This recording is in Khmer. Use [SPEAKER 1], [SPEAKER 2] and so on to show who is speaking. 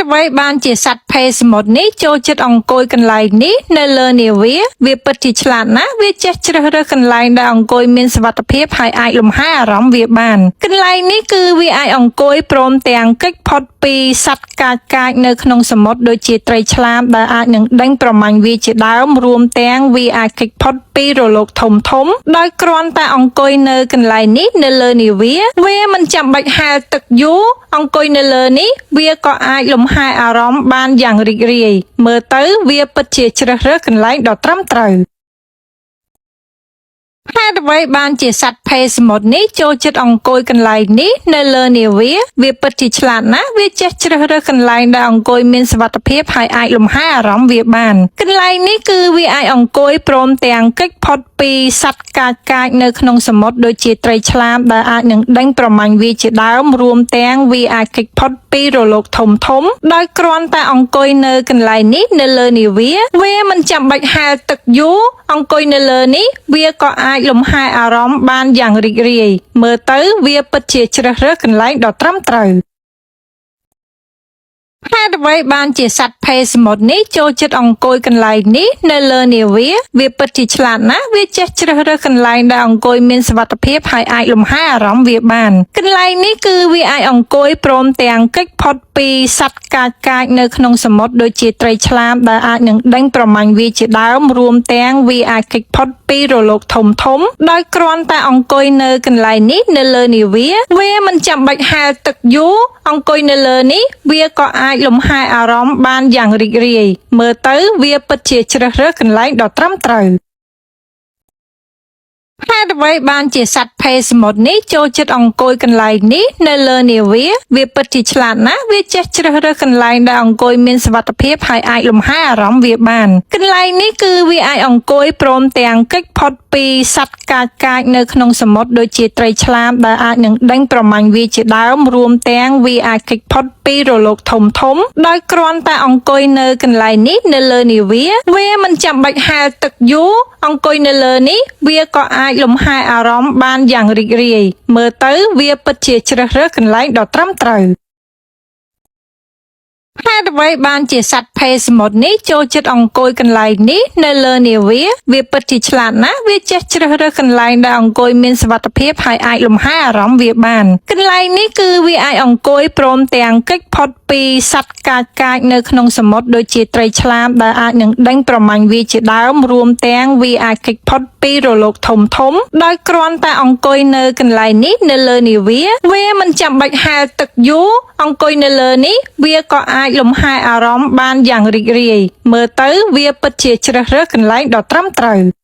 [SPEAKER 1] អ្វីបានជាសត្វភេសមុទ្រនេះចូលចិត្តអង្គុយកន្លែងនេះនៅលើនាវាវាពិតជាឆ្លាតណាស់វាចេះជ្រើសរើសកន្លែងដែលអង្គុយមានសុវត្ថិភាពហើយអាចលំហែអារម្មណ៍វាបានកន្លែងនេះគឺវាអាចអង្គុយព្រមទាំងគេចផុតពីសត្វកាចកាចនៅក្នុងសមុទ្រដូចជាត្រីឆ្លាមដែលអាចនឹងដេញប្រមាញ់វាជាដើមរួមទាំងវាអាចគេចផុតពីរលកធំធំដោយគ្រាន់តែអង្គុយនៅកន្លែងនេះនៅលើនាវាវាមិនចាំបាច់ហែលទឹកយូរអង្គុយនៅលើនេះវាក៏អាចលំហែអារម្មណ៍បានយ៉ាងរីករាយមើលទៅវាពិតជាជ្រើសរើសកន្លែងដ៏ត្រឹមត្រូវហេតុអ្វីបានជាសត្វភេសមុទ្រនេះចូលចិត្តអង្គុយកន្លែងនេះនៅលើនាវាវាពិតជាឆ្លាតណាស់វាចេះជ្រើសរើសកន្លែងដែលអង្គុយមានសុវត្ថិភាពហើយអាចលំហែអារម្មណ៍វាបានកន្លែងនេះគឺវាអាចអង្គុយព្រមទាំងគេចផុតពីសត្វកាចកាចនៅក្នុងសមុទ្រដូចជាត្រីឆ្លាមដែលអាចនឹងដេញប្រមាញ់វាជាដើមរួមទាំងវាអាចគេចផុតពីរលកធំធំដោយគ្រាន់តែអង្គុយនៅកន្លែងនេះនៅលើនាវាវាមិនចាំបាច់ហែលទឹកយូរអង្គុយនៅលើនេះវាក៏អាចលំហែអារម្មណ៍បានយ៉ាងរីករាយមើលទៅវាពិតជាជ្រើសរើសកន្លែងដ៏ត្រឹមត្រូវហេតុអ្វីបានជាសត្វភេសមុទ្រនេះចូលចិត្តអង្គុយកន្លែងនេះនៅលើនាវាវាពិតជាឆ្លាតណាស់វាចេះជ្រើសរើសកន្លែងដែលអង្គុយមានសុវត្ថិភាពហើយអាចលំហែអារម្មណ៍វាបានកន្លែងនេះគឺវាអាចអង្គុយព្រមទាំងគេចផុតពីសត្វកាចកាចនៅក្នុងសមុទ្រដូចជាត្រីឆ្លាមដែលអាចនឹងដេញប្រមាញ់វាជាដើមរួមទាំងវាអាចគេចផុតពីរលកធំធំដោយគ្រាន់តែអង្គុយនៅកន្លែងនេះនៅលើនាវាវាមិនចាំបាច់ហែលទឹកយូរអង្គុយនៅលើនេះវាក៏អាចលំហែអារម្មណ៍បានយ៉ាងរីករាយមើលទៅវាពិតជាជ្រើសរើសកន្លែងដ៏ត្រឹមត្រូវហេតុអ្វីបានជាសត្វភេសមុទ្រនេះចូលចិត្តអង្គុយកន្លែងនេះនៅលើនាវាវាពិតជាឆ្លាតណាស់វាចេះជ្រើសរើសកន្លែងដែលអង្គុយមានសុវត្ថិភាពហើយអាចលំហែអារម្មណ៍វាបានកន្លែងនេះគឺវាអាចអង្គុយព្រមទាំងគេចផុតពីសត្វកាចកាចនៅក្នុងសមុទ្រដូចជាត្រីឆ្លាមដែលអាចនឹងដេញប្រមាញ់វាជាដើមរួមទាំងវាអាចគេចផុតពីរលកធំធំដោយគ្រាន់តែអង្គុយនៅកន្លែងនេះនៅលើនាវាវាមិនចាំបាច់ហែលទឹកយូរអង្គុយនៅលើនេះវាក៏អាចលំហែអារម្មណ៍បានយ៉ាងរីករាយមើលទៅវាពិតជាជ្រើសរើសកន្លែងដ៏ត្រឹមត្រូវហេតុអ្វីបានជាសត្វភេសមុទ្រនេះចូលចិត្តអង្គុយកន្លែងនេះនៅលើនាវាវាពិតជាឆ្លាតណាស់វាចេះជ្រើសរើសកន្លែងដែលអង្គុយមានសុវត្ថិភាពហើយអាចលំហែអារម្មណ៍វាបានកន្លែងនេះគឺវាអាចអង្គុយព្រមទាំងគេចផុតពីសត្វកាចកាចនៅក្នុងសមុទ្រដូចជាត្រីឆ្លាមដែលអាចនឹងដេញប្រមាញ់វាជាដើមរួមទាំងវាអាចគេចផុតពីរលកធំធំដោយគ្រាន់តែអង្គុយនៅកន្លែងនេះនៅលើនាវាវាមិនចាំបាច់ហែលទឹកយូរអង្គុយនៅលើនេះវាក៏អាចលំហែអារម្មណ៍បានយ៉ាងរីករាយមើលទៅវាពិតជាជ្រើសរើសកន្លែងដ៏ត្រឹមត្រូវ។